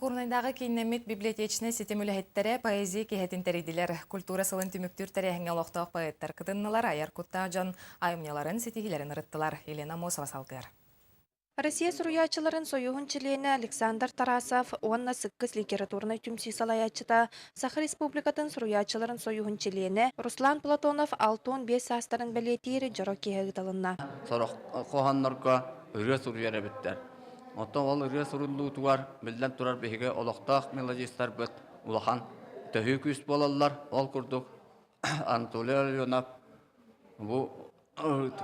Горнайдааҕы кииннэммит библиотечнай ситим үлэһиттэрэ поэзия киэһэтин тэрийдилэр. Культура сылын түмүктүүр тэрээһиҥҥэ олохтоох поэттар кытыннылар, айар куттаах дьон айымньыларын ситиһиилэрин ырыттылар. Елена Амосова салгыар. Россия суруйааччыларын сойууһун чилиэнэ Александр Тарасов уонна Сыккыс литературнай түмсүү салайааччыта, Саха Республикатын суруйааччыларын сойууһун чилиэнэ Руслан Платонов 65 саастарын бэлиэтиир дьоро киэһэ ыытылынна. Сорох хоһооннорго ырыа суруйар эбиттэр. Оттон ол ырыа суруллуутугар, биллэн турар, биһиги олохтоох мелодистарбыт улахан төһүү күүс буолаллар. Ол курдук Анатолий Ларионов бу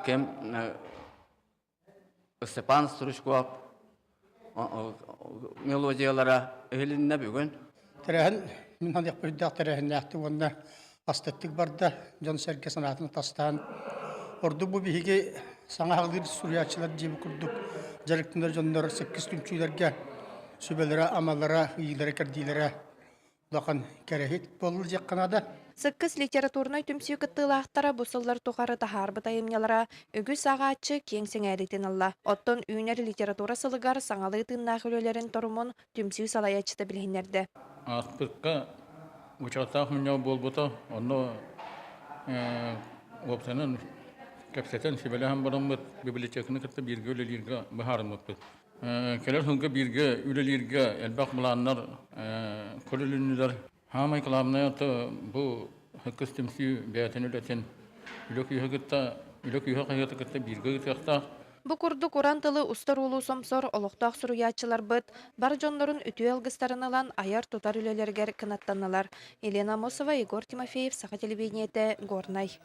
кэм Степан Стручков мелодиялара иһилиннэ бүгүн. Тэрээһин мин саныахпын үрдээх тэрээһиннээхтик уонна астыктык барда. Дьон-сэргэ санаатын атастаан. Ордук бу биһиги саҥа аҕалыыр суруйааччылар диэбит курдук дьарыктанар дьоннор сэккис түмсүүлэргэ сүбэлэрэ-амалара, ыйыылара-кэрдиилэрэ улахан кэрэһит буолла диэххэ наада. Сыккыс литературнай түмсүү кыттыылаахтара бу сыллар тухары таһаарбыт айымньылара үгүс ааҕааччы киэҥ сэҥээриитин ылла. Оттон үүнэр литература сылыгар саҥалыы тыыннаах үлэлэрин торумун түмсүү салайааччыта билиһиннэрдэ. Ааспыкка учуоттаах мунньах буолбута, онно уопсайынан кэпсэтэн, сүбэлэһэн бараммыт библиотеканы кытта бииргэ үлэлииргэ быһаарыммыппыт. Кэлэр сылга бииргэ үлэлииргэ элбэх былааннар көрүлүннүлэр. Хаамай кылаабынай ата бу Һыккыс түмсүү бэйэтин үлэтин үлэ күүһэ кытта үлэ күүһэ хаһыаты кытта бииргэ ыытыахтаах. Бу курдук уран тылы устар уулуу сомсор олохтоох суруйааччыларбыт бар дьоннорун үтүө алгыстарын ылан айар-тутар үлэлэригэр кынаттаннылар. Елена Амосова, Егор Тимофеев, Саха телевидениетэ, Горнай.